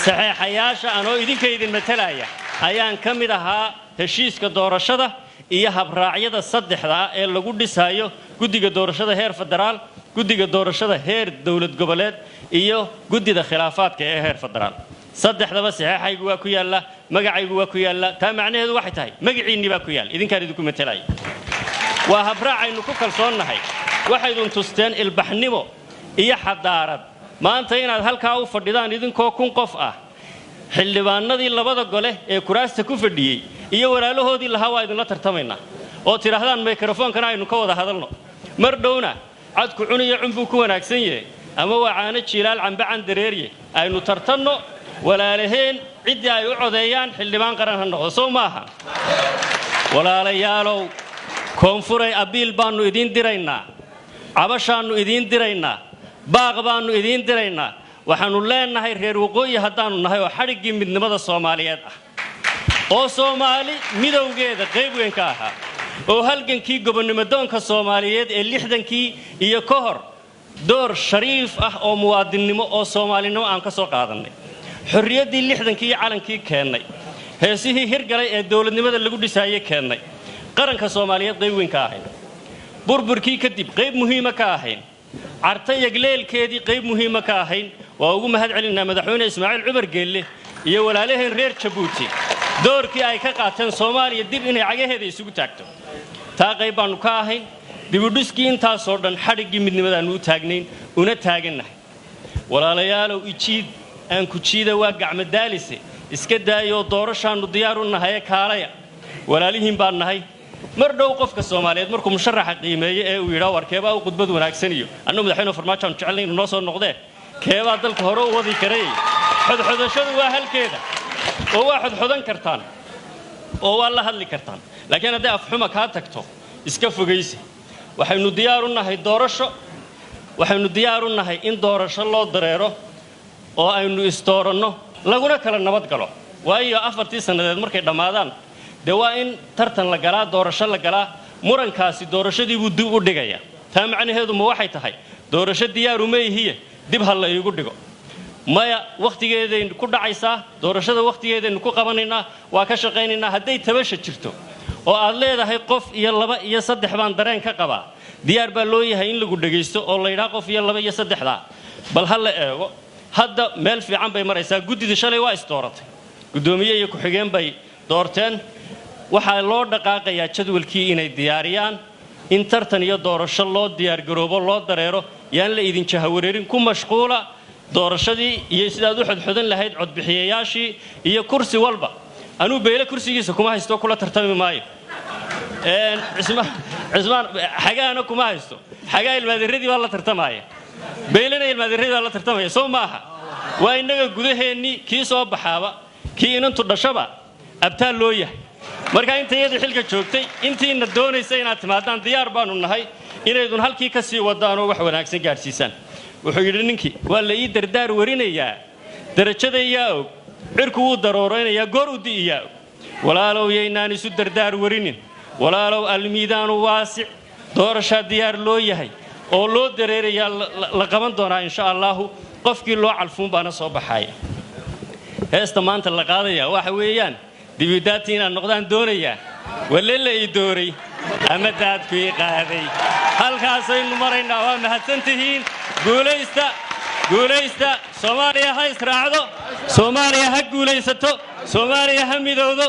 Saxeexayaasha anoo idinka idin matalaya ayaan ka mid ahaa heshiiska doorashada iyo habraacyada saddexda ah ee lagu dhisaayo guddiga doorashada heer federaal, guddiga doorashada heer dowlad goboleed iyo guddida khilaafaadka ee heer federaal. Saddexdaba saxeexaygu waa ku yaalla, magacaygu waa ku yaalla. Taa macnaheedu waxay tahay magaciinnii baa ku yaalla, idinkaan idinku matalaya. Waa habraacaynu ku kalsoonnahay. Waxaydun tusteen ilbaxnimo iyo xadaarad maanta inaad halkaa u fadhidaan idinkoo 1000 qof ah. Xildhibaanadii labada gole ee kuraasta ku fadhiyey iyo walaalahoodii lahaa waa idinla tartamaynaa oo tidhaahdaan mikrofoonkana aynu ka wada hadalno. Mar dhowna cadku cuniyo cunbuu ku wanaagsan yahay, ama waa caano jiilaal cambacan dareerye. Aynu tartanno, walaalaheen ciddii ay u codeeyaan xildhibaan qaran ha noqdo, sow maaha? Walaalayaalow, koonfuray, abiil baannu idiin diraynaa, cabashaannu idiin diraynaa, baaq baannu idiin diraynaa. Waxaannu leenahay reer waqooyi haddaannu nahay oo xadhiggii midnimada Soomaaliyeed ah oo Soomaali midowgeeda qayb weyn ka ahaa oo halgankii gobonnimodoonka Soomaaliyeed ee 60-kii iyo ka hor door shariif ah oo muwaadinnimo oo Soomaalinimo aan ka soo qaadannay, xorriyaddii 60-kii iyo calankii keennay, heesihii hirgalay ee dowladnimada lagu dhisaayey keennay, qaranka Soomaaliyeed qayb weyn ka ahayn, burburkii kadib qayb muhiima ka ahayn, Carta yagleelkeedii qayb muhiima ka ahayn, waa ugu mahad celinaa Madaxweyne Ismaaciil Cumar Geelle iyo walaalaheen reer Jabuuti doorkii ay ka qaateen Soomaaliya dib inay cagaheeda isugu taagto. Taa qayb baannu ka ahayn. Dibudhiskii intaasoo dhan xadhiggii midnimadaannu u taagnayn una taagannahay. Walaalayaalow, ijiid aan ku jiida waa gacmadaalise, iska daayoo doorashaannu diyaar u nahaye kaalaya. Walaalihiin baan nahay. Mar dhow qofka Soomaaliyeed markuu musharaxa qiimeeyo ee uu yidhaa war keebaa u khudbad wanaagsan iyo annagu Madaxweyne Farmaajo aanu jecelnay inuu noo soo noqdee, keebaa dalka hore u wadi karay, xodxodashadu waa halkeeda oo waa xodxodan kartaan oo waa la hadli kartaan, laakiin hadday afxuma kaa tagto, iska fogaysa. Waxaynu diyaar u nahay doorasho. Waxaynu diyaar u nahay in doorasho loo dareero oo aynu isdooranno, laguna kala nabad galo. Waayo, 4-tii sannadeed markay dhammaadaan, dee waa in tartan la galaa, doorasho la galaa. Murankaasi doorashadii buu dib u dhigaya. Taa macnaheedu ma waxay tahay doorasho diyaaru ma ihiye, dib ha la iigu dhigo? Maya, wakhtigeedaynu ku dhacaysaa doorashada, wakhtigeedaynu ku qabanaynaa, waa ka shaqaynaynaa. Hadday tabasha jirto oo aad leedahay qof iyo laba iyo saddex baan dareen ka qabaa, diyaar baa loo yahay in lagu dhegaysto oo la yidhaha qof iyo laba iyo saddexdaa bal ha la eego. Hadda meel fiican bay maraysaa. Guddidii shalay waa isdooratay, guddoomiye iyo ku-xigeen bay doorteen. Waxaa loo dhaqaaqayaa jadwalkii inay diyaariyaan, in tartan iyo doorasho loo diyaargaroobo, loo dareero. Yaan la idin jahawareerin. Ku mashquula doorashadii iyo sidaad u xodxodan lahayd codbixiyayaashii iyo kursi walba. Anuu Beyle kursigiisa kuma haysto, kula tartami maayo. Cismaan xagaana kuma haysto. Xagaa ilmaadeeradii baa la tartamaya, Beylena ilmaadeeradii baa la tartamaya, soo maaha? Waa innaga gudaheennii. Kii soo baxaaba, kii inantu dhashaba abtaal loo yahay. Marka inta iyadii xilka joogtay, intiina doonaysa inaad timaadaan, diyaar baanu nahay inaydun halkii ka sii wadaanoo wax wanaagsan gaadhsiisaan. Wuxuu yidhi ninkii: "Waa la ii dardaar warinayaa, darajadayaa og, cirku wuu darooraynayaa, goor u di'iyaa og." Walaalow, yaynaan isu dardaar warinin. Walaalow, almiidaanu waasic. Doorashaa diyaar loo yahay oo loo dareerayaa, la qaban doonaa insha Allaahu. Qofkii loo calfuun baana soo baxaya. Heesta maanta la qaadaya waxa weeyaan dibidaati inaan noqdaan doonayaa, walle la ii dooray ama daadku ii qaaday. Halkaasaynu maraynaa. Waa mahadsan tihiin. Guulaysta, guulaysta. Soomaaliya ha israacdo, Soomaaliya ha guulaysato, Soomaaliya ha midowdo.